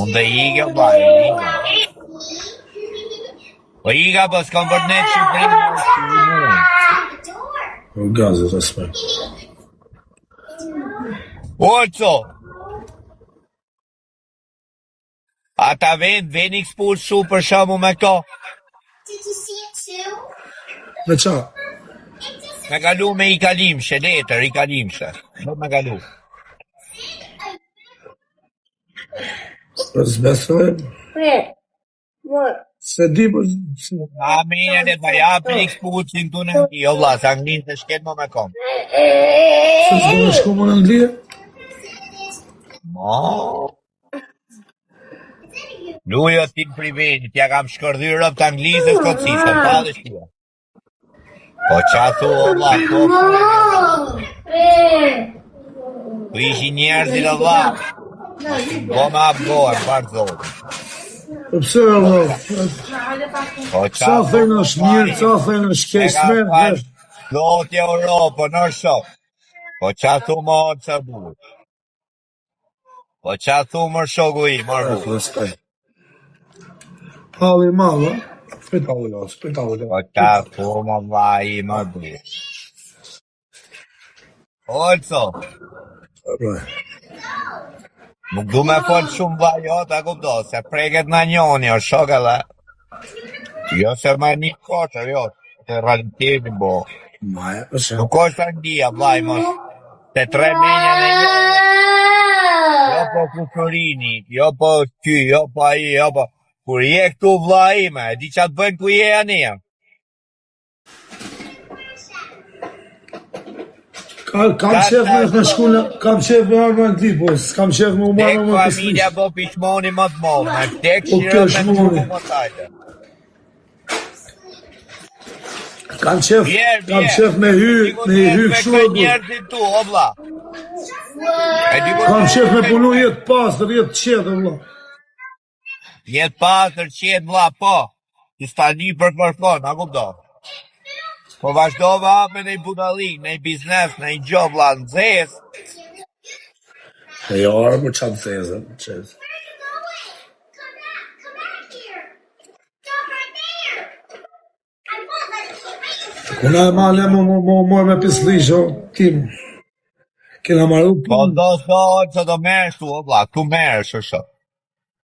Unë dhe ikë, vlla, ikë. Po ika, po s'kam për të nejtë Shqipëri, në Shqipëri. O gazë, respekt. Olco! Ata vend, veni këspul shu për shamu me këto. Me qa? Me kalu me i kalimshe, letër, i kalimshe. Do me kalu. Po s'besoj. Se di, po... se- A mirë, le të japin i këspucin këtu në Angli, o vlla, se Anglinë se shket më me kom. Se s'do me shku më në Angli? Mo. Lujo ti në priveni, t'ja kam shkërdhy rob të Anglisë e Skocisë, pa dhe shtia. Po qa thu, o vlla, po, po ishin njerëzit, o vlla. Po me hap gojën, par zotin. Po pse, o vlla? Po qa Ca thu, thënë është mirë, ca thënë është E keq, ka s'merr fal vesh. Zoti Europën, o shok. Po qa thu më o qa burr? Po qa thu më shoku im, mor Eh, burr? Respekt. Halli i madh, a? Prit halli, o, prit halli. Po qa thu më vllai im, mor burr? Olco, Po. nuk du me fol shumë vlla jot, a kupto, se preket nga njoni, o shok edhe. Jo se më një kotër, jo, se realitetin, bo. Ma e, po se. Nuk është Anglia, vllai, mos. Te tre menja në një. Jo po kukurini, jo po ky, jo po ai, jo po. Kur je këtu vlla ime, e di ç'a të bëjnë ku je ani? Ka, kam qef me me shku në, kam qef me ardhë në Angli, po s'kam qef me u marrë Tek me familja pislish. po pishmoni më të madh, me tek Po kjo shirën me është shku moni. më tajtë. Kam qef, Vjer, kam vjer. qef me hy, Di ku me i të hy me kështu këta e burr. njerëzit tu, o vlla. E di ku Kam të qef me me punu jetë pastër, jetë qetë, vlla. Jetë pastër, qetë vlla, po. Ti s'ta një për kërkon, a kupto? Po vazhdova hape në i budallik, në i biznes, në i gjo vlla, në zes. E jo, ora, po çfarë të thezë, çe. Kuna e male më më më më me pislish, o, tim. Kena maru Po punë. do do që do merresh tu, o vlla, tu merresh o shok.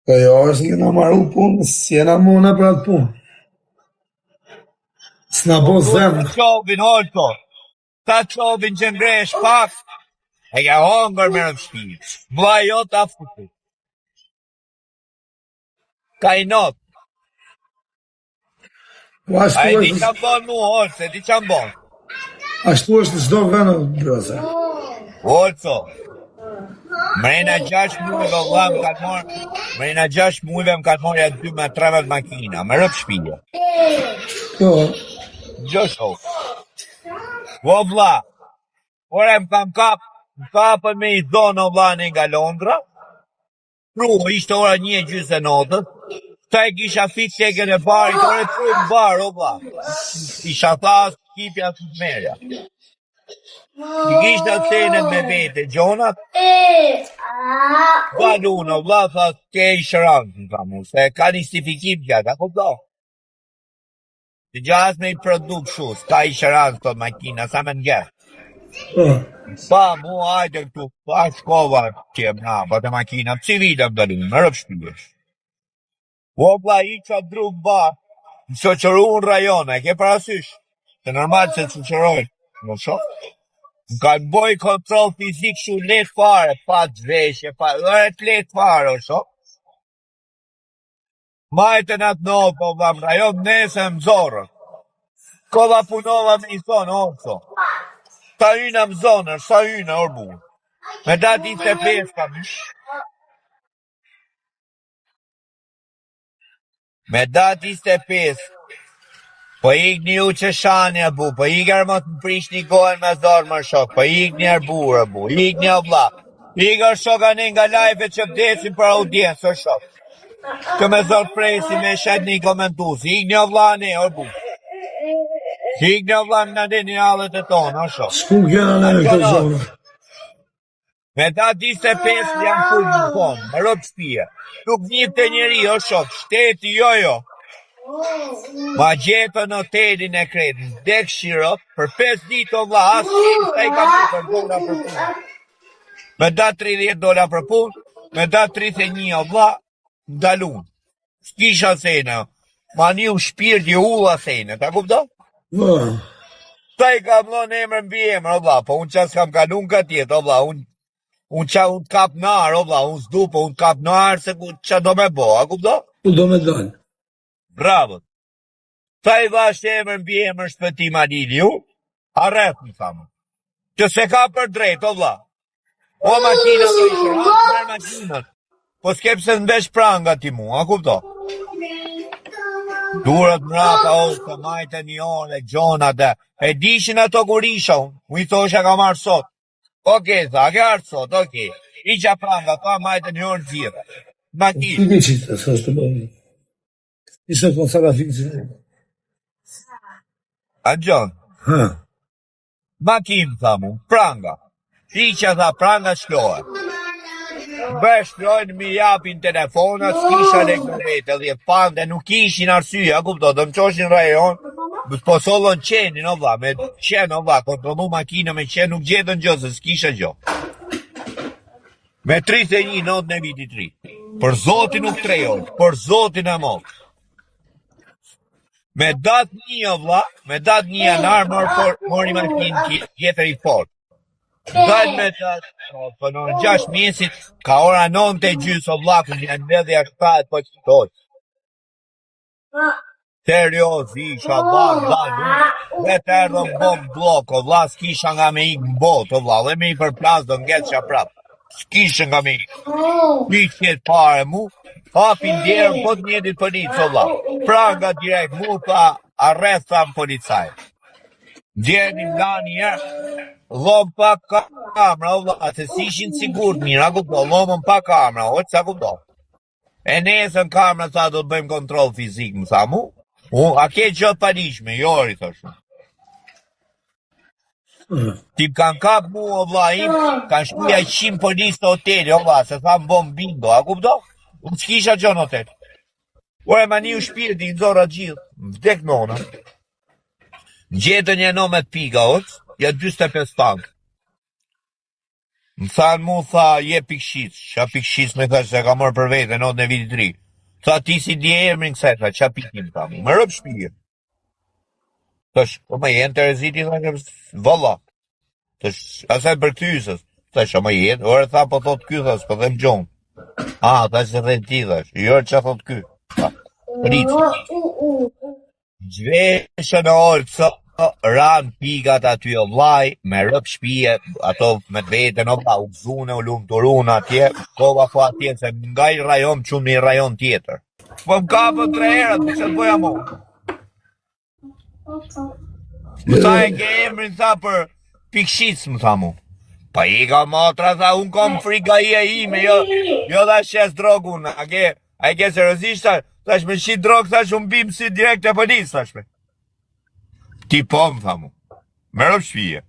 Po jo, se kena maru punë, s'jena mu ne për atë punë. S'na Po bo tu zemër. të qovin, olto. Ta qovin që ngresh pak, e ke hongër me rëpshti. Vlla jo ta futi. Ka i not. Po ashtu A e di është, qa bon mu, olto, e di qa bon. ashtu është në çdo vend, o, broze. Olto, mrena 6 muajve vlla më kanë marrë, mrena 6 muajve më kanë marrë ja 2 me 13 makina, me rëp shtëpia. Po, Gjë shok. O vlla, ore më kam kap, më kapën me i zonë o vlla ne nga Londra. Tru, ishte ora 1:30 e natës. Ta e kisha fik tekën e barit, ore tru në bar, o vlla. Isha tha, kipja të merja. I kisha cenet me vete, gjonat, Balun, o vlla, tha, ke insurance, më tha mu, se ka një justifikim gjatë, a kupto? Të gjas me i produkt shu, s'ka insurance këto makina, sa me ngjet. po. Pa, mu hajde këtu, pa shkova që e mrapa të makina, civile më dalin, më rëp shtëpi. O vlla, i qa drug ba, më shoqëru në rajon, e ke parasysh? Se normal se të shoqërojnë, më shoh. Më kanë boj kontroll fizik shu let fare, pa të veshje, pa, ë të let fare, o shok. Majtën atë notë, po vlla, në rajon nesër më zorën. Kova punova me i zonë, orso. Sa hyna më zonë, sa hyna, or burr. Me datë 25 kam hy. Me datë 25. Po ikni ju që shani e bu, po ikër mos më prishni gojën me zorë më shok, po ikni e burë e bu, ikni o vlla. Ikër shok anë nga live që vdesin për audiencë, o shok. Që me zorë presi me shet një komentuesi, ikni o vlla ne, o bu. Ikni o vlla në dini hallet e tonë, o shok. S'ku kena ne me këto gjona. Me datë 25 jam fut në komë, me rob shpije. Nuk njifte njeri, o shok, shteti, jo, jo. Ma gjetën në hotelin e kretë, vdek shirop, për 5 ditë o vlla, as sa i kam për dola për punë. Me datë 30 dola për punë, me datë 31 o vlla, ndalun. S'kisha sene, ma niu shpirti ulla sene, ta kupto? Po. Ta i kam lënë emër mbi emër, o vlla, po unë qa s'kam kalu në këtë jetë, o vlla, unë unë qa unë kap në arë, o vlla, unë s'du, po unë kap në arë se ku qa do me bo, a kupto? Ku do me dalë? Bravo. Ta i dhash emër mbi emër Shpëtim Aliliu, arrest më thamë. Që se ka për drejt, o vlla. O makina po i shëran, merr makinën. Po s'ke pse të mvesh pranga ti mua, a kupto? Durat mrapa, o, të majtë një orë, e gjona dhe. E dishin ato kur isha unë, unë i thosha kam ardhë sot. Okej, tha, ke ardhë sot, okej. Isha pranga, tha, majtë një orë gjithë. Makinë. Si di qita, s'është të bëjë. Ishte kon salafici. A gjon? Ha. Makinë, tha mu, pranga. Hiqa, tha, pranga shlohe. Be shlojnë, mi japin telefona, s'kisha lek në vete, dhe pande, nuk ishin arsye, a kupto, do më qoshin rajon, më po sollën qenin, o vlla, me qen, o vlla, kontrollu makinë me qen, nuk gjetën gjë, se s'kisha gjë. Me 31 natën e vitit ri. Për zotin nuk trejoj, për zotin e madh. Me datë një o vlla, me datë një janar mor for, mori makinë tjetër i fort. Dal me datë, po, po në 6 mjesit, ka ora 9 e gjysë o vlla, ku janë mbledhja 7, po që thotë. Serioz, isha, vlla, vlla, vetë erdhën bom bllok, o vlla, s'kisha nga me ikë në botë, o vlla, dhe me i përplas do ngecësha prap. S'kisha nga me ikë. Një qetë pare mu, hapin derën po të njëjtit polic, o vlla. Pranga direkt mu, tha, arrest tha në policaj. Nxjerrin nga një herë, dhomë pa kamera, o vlla, se s'ishin sigurt mirë, a kupto, dhomën pa kamera, o, sa kupto. E nesër kamera tha do të bëjmë kontroll fizik, më tha mu. U, a ke gjë të paligjshme? Jo, i thash. Mm. Ti kanë kap mu, o vlla im, kanë shkuja 100 policë të hoteli, o vlla, se tha më bom bingo, a kupto? Unë s'kisha gjë në hotel. Ore, ma niu shpirti, i nxorra gjithë, më vdek nona. Gjetën një në me të pika, o, ja 45 tank. Më thanë mu, tha, je pikshit, qa pikshit me thash, se ka marrë për vete, natën e vitit ri. Tha, ti si di emrin kësaj, tha, qa pikim, tha, mu, me rëp shpije. Thash, po më jenë të reziti, tha, valla. Thash, asaj për këtysës. Thash, më jenë, ore, tha, po thot ky, tha, s'po them gjonë. A, thash, se them ti, thash, jo, qa thot ky. Tha, polici. Zhveshën e olësë, ranë pikat aty o vllaj, me rëp shpije, ato me veten o vlla, u gzune, u lumturun atje, kova po atje, se nga i rajon, çun në i rajon tjetër. Po më kapën tre herë, të që të bëja mu. Më tha e ke emrin, tha për pikshit, më tha mu. Pa i ka motra, tha, unë kam frikë nga e ime, jo, jo dha shes drogun, a ke, A e ke seriozisht, tha, thash me shit drogë, thash unë bim si direkt e policë, thash me. Ti po më tha mu. Me rëp shpije.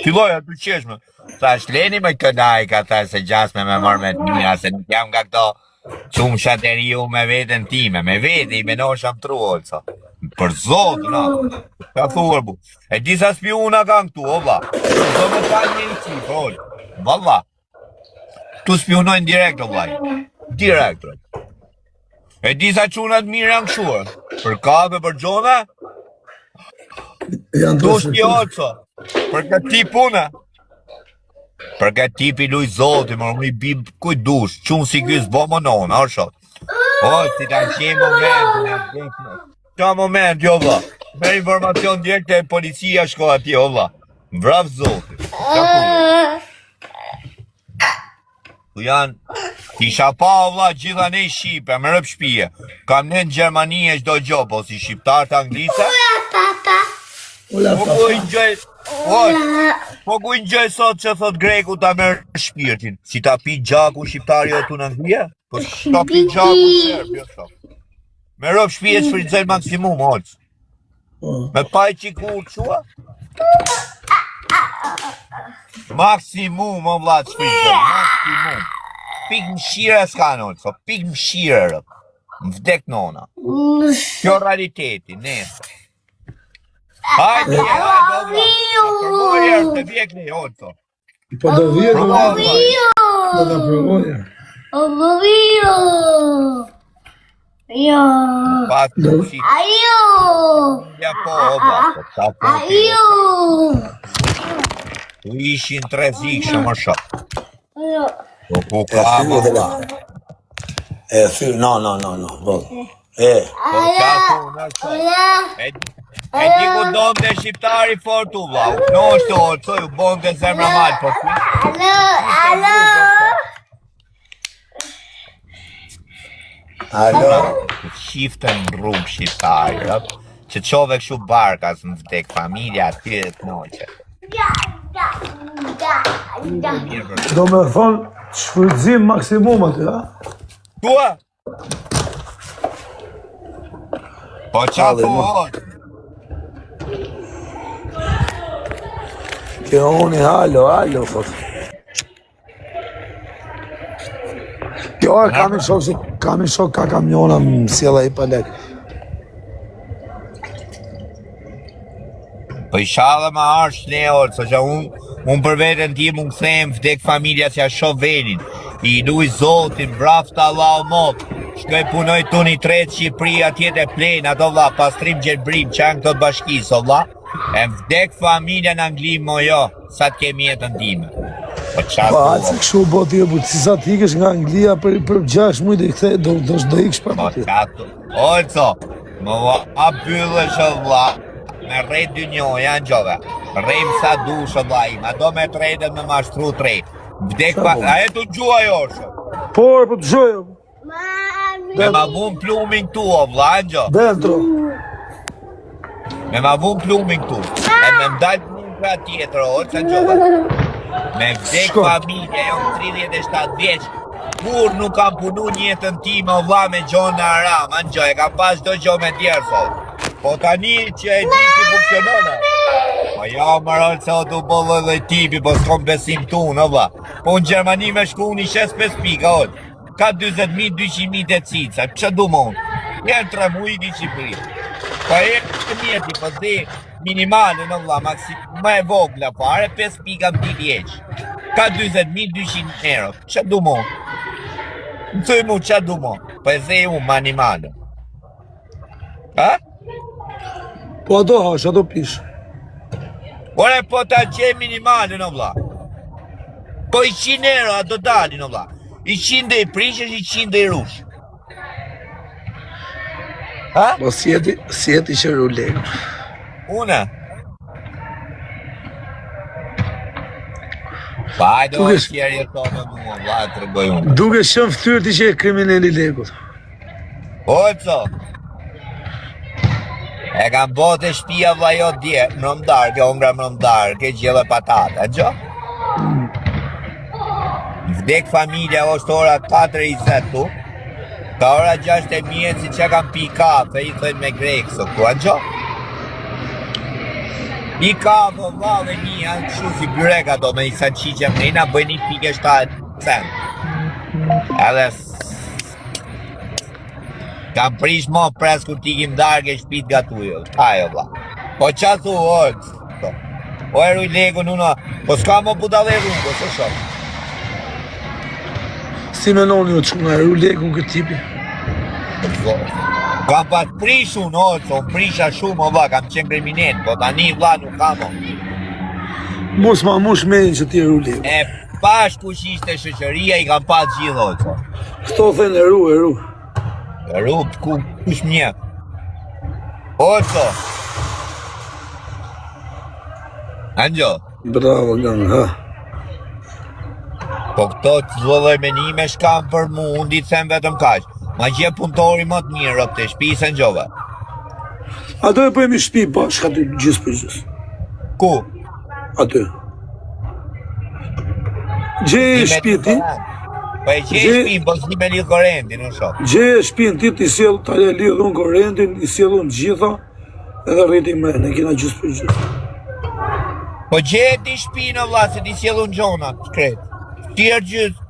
Filloj aty qeshme. Thash leni me kënaj ka thash se gjasme me marrë me të mira, se nuk jam nga këto qumshat e riu me veten time, me vete i menosha më tru, olca. Për zotë, na. Ka thuar, bu. E disa spiuna kanë këtu, o vlla. Do me ta një i qipë, ol. Valla. Tu spiunojnë direkt, o vllaj. Direkt, o. E disa çuna të mirë janë kështu. Për kafe, për gjona, Janë tu të shpioco. Për këtë tip pune. Për këtë tip i luj zoti, më unë i bi kujt dush, çun si ky s'bo më nona, o shok. O, si ta qe momentin, e vdekme. Qa moment, jo vlla. Me informacion direkt e policia shko atje, o vlla. Vrav zoti. Qa thuaj? Tu janë, kisha pa o vlla gjitha ne Shqipe, me rëp shpije. Kam ne në Gjermani e çdo gjë, po si shqiptar të Anglise, Ola, po papa. ku i ngjoj, po, po ku i ngjoj sot që thot greku ta merr shpirtin. Si ta pi gjaku shqiptari o tu në Anglia? Po ta pi gjaku serb, jo shok. Me rëp shpije shfrytëzojnë maksimum, holc. Po. Me pa i qiku qua? Maksimum, o vlla të shfrytëzoj, maksimum. Pik mëshire s'ka në so, pik mëshire rëp. Më vdek nona. Kjo realiteti, nesër. Hajde, hajde, o vlla. Provoj herë, të vje këni, Olco. Po do vje, do Provoj, vje. vlla. Do ta provoj. Jo. Pas Do- si Ajo. ja po, o vlla, po ta po. Ajo. Tu ishin të rrezikshëm, më shok. Jo. Po ku E ka, thy më edhe vlla. E thy, no, no, no, no, po. E, Po ka punë, shok. Ola. E, e di ku donte shqiptari fort u vlla, u knoshte o coj, u bonte zemra mal, po ku? Alo. Alo. alo. Shifte në rrugë shqiptari, rëp, që qove kështu barkas më vdek familja aty e të noqe. Da da da da. Mirë për Do me thonë, shfrytëzim maksimum aty, ha? Tua? Po qa Halli, thu, mo. o? Kjo unë, alo, alo, thot. Jo, e kam i shok, se kam i shok ka kamiona, më sjell ai pa lek. Po inshallah më arsh ne orë, se që unë un për veten tim unë kthehem vdek familja që ja shoh venin. I luj Zotin, vraftë Allahu mot. Shkoj punoj tuni tretë Shqipëri atje te plen, ato vlla, pastrim gjelbrim, që janë këto të bashkisë, o vlla. E vdek familja në Angli mo jo, sa të kemi jetën time. Po qa Po, thua? atë se kështu u bo ti, po si sa të ikësh nga Anglia për për 6 muaj do i kthe, do do do ikësh Po prapë aty. qa thua? Olco, më va mbyllësh o vlla. Me rrejt dynjoja në gjove. Rrejm sa dush o vlla im, a do me tretën me mashtru trejt. Vdek Qa pa... po? A e të gjua jo, shok? Po, po të gjoj. Mami. Me ma vun plumin këtu, o vlla, angjo. Dentro. Me ma vun plumin këtu. E me m'dal plumin pra tjetër, o, që gjove. Me vdek Shko. familja, jam 37 vjeç. Kur nuk kam punu një jetën time, o vlla, me gjonë në aram, angjo, e kam pas çdo gjë me djersë, o. Po tani që e di si funksionon, o. Po jo, më rëllë se o të bo lloj lloj tipi, po s'kom besim tu, në vlla. Po në Gjermani me shku unë i shes 5 pika, o. Ka 40.000, 200.000 të cica, që du më unë? Janë 3 muj i Shqipëri. Po e të mjeti, po zi minimale në vlla, maksim, më e vogla fare, 5 pika mbi vjeç. Ka 40.000, 200 euro. Që du më unë? Më thuj mu, që du më? Po e zej unë, minimale. Ha? Po ato hash, ato pish. Ore, po ta gjej minimale në vlla. Po i 100 euro, a do dalin në vlla. I 100 dhe i prishësh, i 100 dhe i rush. Ha? Po si jeti, si jeti që ru leku. Une. Pa, hajde, o Dukesh- tjerë jeto me mua, vlla, e tregoj unë. Duke qenë fytyrë ti që je kriminal i lekut. Olco. E kam bo te shtëpia vlla jo dje, mbrëm darkë, hongra mbrëm darkë, gjellë e patate, a gjo? Vdek familja është ora 4.20 tu, ka ora 6 e mjeci që kam pi kafe, i thënë me grekë, së ku, a gjo? I kafe, o vlla dhe një, janë kështu si byrek ato, me i salçiqe mrena, bëjnë një pikë 7 cent. Edhe Kam prish mo pres kur t'ikim darkë e shpit gatujo. Ajo vlla. Po qa thu, o, po. O e ruj lekun unë, po s'ka mo budalle rrugës, o shok. Si menoni ju çuna e ru lekun këtë tipi? Po, Kam pas prish unë, o, se unë prisha shumë, o vlla, kam qenë kriminal, po tani vlla nuk kam, o. Mos ma mush menin që ti e ru lekun. E pash kush ishte shoqëria, i kam pas gjithë, o, se. Këto thënë e ru, e ru. E ru, ku, kush më njeh? Oco. Angjo. Bravo, Gana, ha. Po këto të lloj menime shkam për mu, unë di të them vetëm kaq. Ma gje punëtori më të mirë rëp të shtëpisë në gjova. A do e bëjmë shtëpi bashkë aty gjysë për gjysë? Ku? Aty. Gjeje shtëpi ti, Po e gjej Gje- shtëpinë, po s'di me lidh korentin, unë shoh. gjeje shtëpinë ti, ti sjell ta e lidh unë korentin, i sjell unë gjitha, edhe rriti më, ne kena gjysë për gjysë. Po gjeti shpinë o vlla se ti sjellun gjonat, krejt. Tjerë gjithë.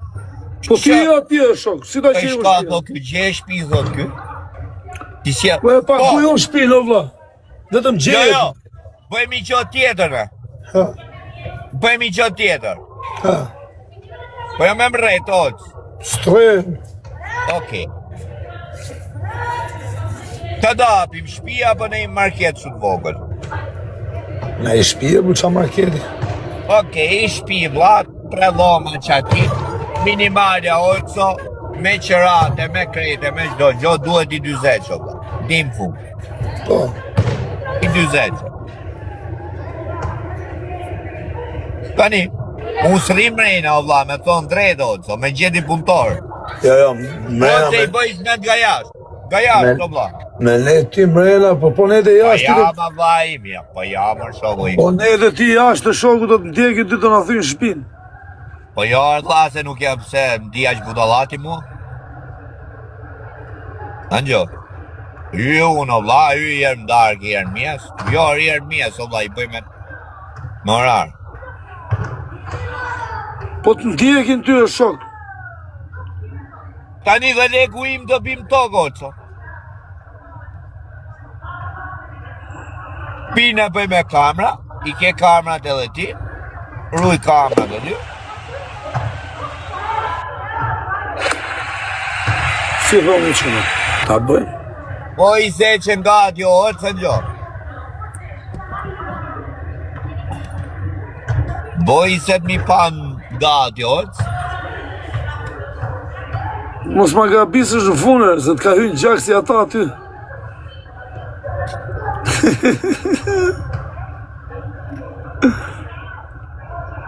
Po ti je atje shok, si ta Po gjej unë shka shpinë? thot ky, gje shpi thot ky. Ti sjell. Po e pa ku unë shpinë o vlla. Vetëm Jo, gjeje. jo. Bëjmë një gjë tjetër ne. Ha, Bëjmë një gjë tjetër. ha. Po jo me mrejt, oc. Stre. Okej. Të dapim shtëpi apo në një market shumë të vogël? Në i shtëpi po ça marketi. Okej, i shtëpi vlla, tre dhoma që aty, minimalja oco, me qerate, me krete, me çdo gjë, duhet i 40 o vlla. Dim fund. Po. I 40. Tani, unë s'rri mrena o vlla, me thonë drejt oco, me gjeti punëtor. Jo, jo, mrena Ose me, i bëj smet nga jashtë. Nga jashtë, o vlla. Me ne ti mrena, po po ne dhe Po jashtë ti ja, do ma vlla im, ja, po ja, më shoku im. Po ne dhe ti jashtë të shoku do të ndjekin ty do na thyjnë shtëpinë. Po jo, vlla, se nuk jam pse, më di aq budallati mua. Angjo. Hy unë, o vlla, hy i herë në darkë, i herë në mjes. Jo, i herë në mjes, o vlla, i bëj me me orar. Po të ndjekin ty e shok. Tani dhe leku im do bim tokë, oco. Pina bëj me kamera, i ke kamerat edhe ti, ruj kamerat edhe ti. Si thonë që në? Ta bëjmë? Po i zeqen gati, o, oco në gjo. Boj 20 mi pan gati, oc. Mos ma grabisësh në funë, se të ka hynë gjak si ata aty.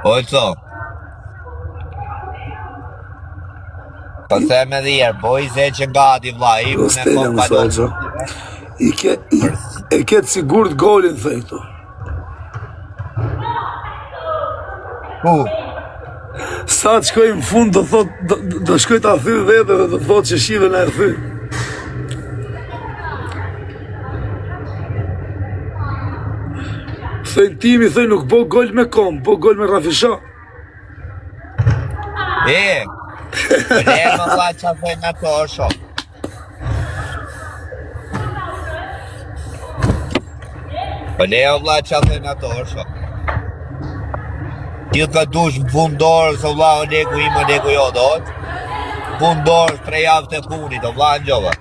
Oco. Po them edhe herë, boj zeqen gati, vlla, i Jo, unë e stela kom më pa thë, Oco. I ke, i, e ke të sigurt golin, thë këtu. Ku? Sa të shkoj në fund do thot do, do shkoj ta thy vete dhe do thot që shive na e thy. Thëjnë timi, thëjnë nuk bo gol me kom, bo gol me rafisha. E, le më vlla qa thëjnë ato, o shok. Po le o vlla qa thëjnë ato, o shok. Ti ka dush në fund dorës, o vlla, o leku im, o leku jo, do të? Fund dorës, tre javë të punit, o vlla, në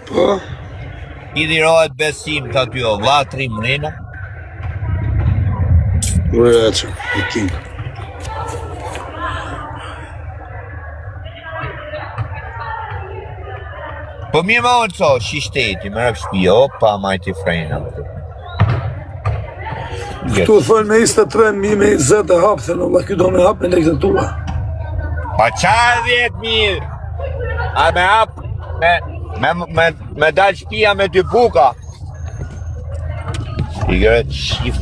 Po, I dhirohet besim të aty, o vlla, tri mrena. Ure, që, i king. Po mirë më onë co, shi shteti, më rëp shpi, o, pa majti frena. Këtu thojnë me 23.000, me 20 e hapë, thënë, vlla, ky do me hap me lekët e tua. Pa qa 10.000? A me hap, me, me, me, me dal shpia me dy buka. I gërët shif.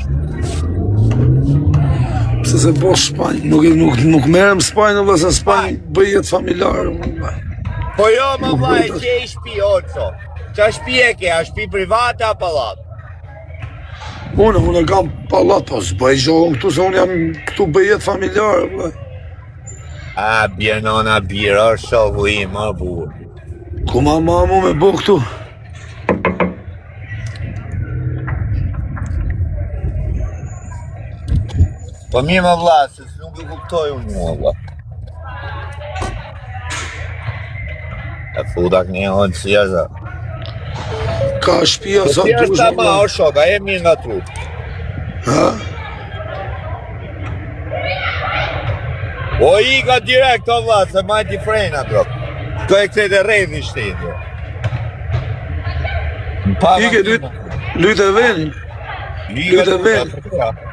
Pse se bo Spanjë, nuk, nuk, nuk merrem Spanjë, vlla, se Spanjë bëj jetë familjare, vlla. Po jo, më vlla, e qe i shpi, oco. Qa shpi e ke, a shpi private a pallat? Unë, unë e kam pallat, po s'bëj gjë unë këtu se unë jam këtu bëj jetë familjare, vlla. A, bjerë nona, bjerë, o shoku im, o burë. Ku ma mamu me bo këtu? Po mirë më vlla, se nuk e kuptoj unë mua vlla. E futa këne onë si është. Ka shtëpia Po sa si është dush. ama, vlla. o shok, a je mirë nga trup. Ha? Po i ka direkt o vlla, se majti frena drop. Ko e kthejt e rrethi shteti. Më pa Ike lyt, lyt e venin. Ike lyt e ven.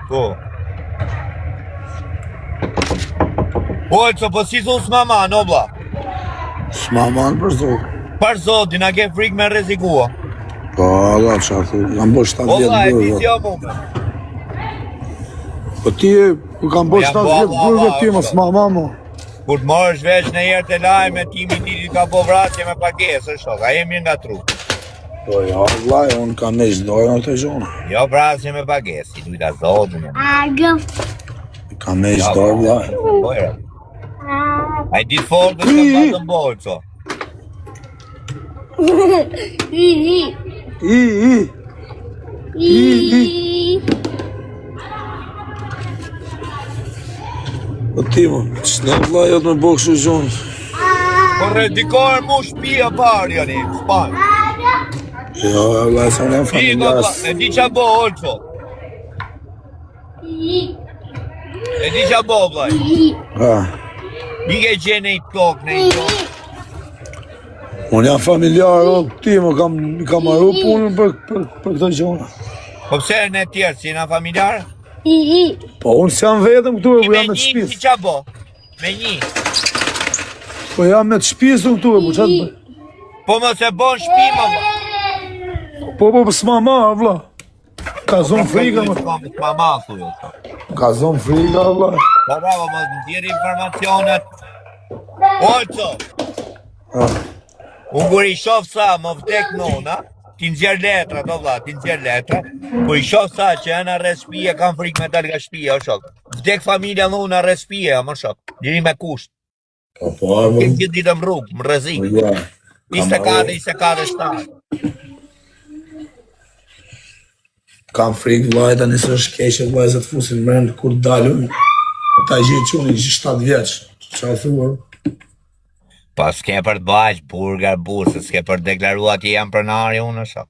Po. Po, co, po si thu s'ma man, o vlla. S'ma man për zot. Për zotin, a ke frikë me rrezikua. Po, Allah, qa thu, kam bo 7 O vjet vlla, e di burg. si jo mu. me. Po ti e, ku kam bo Po jam 7 bo vjet Allah, burg Allah, ti mos është. ma mamo. Kur të morësh vesh në herë të lajme, timi diti ka bo vrasje me pagesë, shok, a je mirë nga trupi. Po jo, vllai, unë kam heq dorë nga këto gjona. Jo pra asnjë me pagesë, i dujta zotin. Alo. Kam heq dorë, vllai. Po era. Ai ditë fort të kam patën bolco. I, i. I, i. I, i. Po ti mo, ç'ne vllai jot me bo kështu gjona. Po rrezikohen mu shtëpia parë jani, Spanjë. Jo, vllai, se unë jam Ti familjar. valla, e di qa bo Olco. E di qa bo vllai. Ha. I ke gjenë i tokë në i tokë. Unë jam familjar, o, ti mo, kam, kam marru punën për, për, për këto gjona. Po pse ne tjerë, si jena familjar? I, i. Po unë s'jam vetëm këtu, po Me jam me të një, si shtëpisë. qa bo? Me një. Po jam me të shtëpisë unë këtu, po ç'a të bëj? Po mos e bon shtëpi më vlla. Po po, po s'ma marr vlla. Ka zonë frika më. Ma ma thuj. Ka zonë frika vlla. Po bravo, mos nxjerr informacionet. Olco, Ah. unë kur i shoh sa më vdek nona, ti nxjerr letra, do vlla, ti nxjerr letra. Kur i shoh sa që janë arrest shtëpie, kam frikë me dal nga shtëpia, o shok. Vdek familja më unë arrest shtëpie, më shok. Diri me kusht. Po po, po. Ke gjithë ditën në rrugë, më rrezik. Po ja. 24, 24, 7. Kam frikë vllai tani se është keq vllai se të fusin mend kur dalun. Ta gjej çunin që 7 vjeç. Çfarë thua? Po s'ke për të bësh burger burr, se s'ke për të deklaruar atje jam pronari unë, o shok.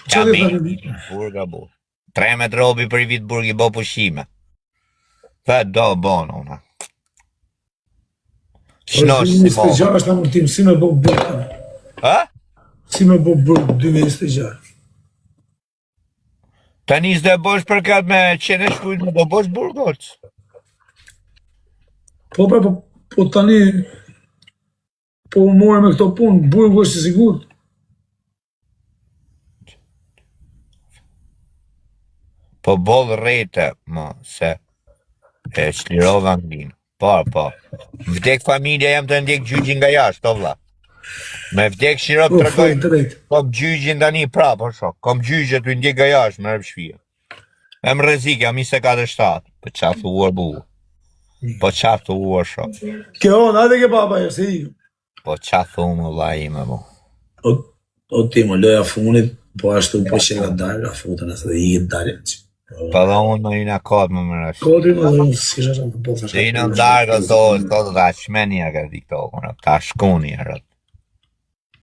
Çfarë Jam do tani? Burger burr. 13 robi për i vit burg i bo pushime. Fa do bon unë. Shnosh si mo. 2026 amortim si me bë burg. Ha? Si me bë burg 2026. Tani s'do e bësh për këtë me qenë shkujt, do bësh burg olc. Po pra, po, po tani po u morë me këto punë, burgu është i sigurt. Po boll rrete, më, se e çlirova Anglinë. Po, po. Vdek familja jam të ndjek gjyqin nga jashtë, o vlla. Me vdek shirot Po, tregoj. fol drejt. Kom gjyqin tani prapë, o shok. Kom gjyqe të ndjek nga jashtë, më rrep shtëpia. E më rrezik, jam 24-7. Po qa thua bu? Po qa thua shok? Ke on, hajde ke baba, jo, se iku. Po qa thua më vlla ime mu? O, o ti më loja funit, po ashtu po që nga dalë, a futën asë dhe i dalin. Po dhe unë më i na kot më më rash. Kodri më dhe unë si shasha të po Se i në darkë, do, do të ta shmeni ja ka TikTokun, ta shkuni herët.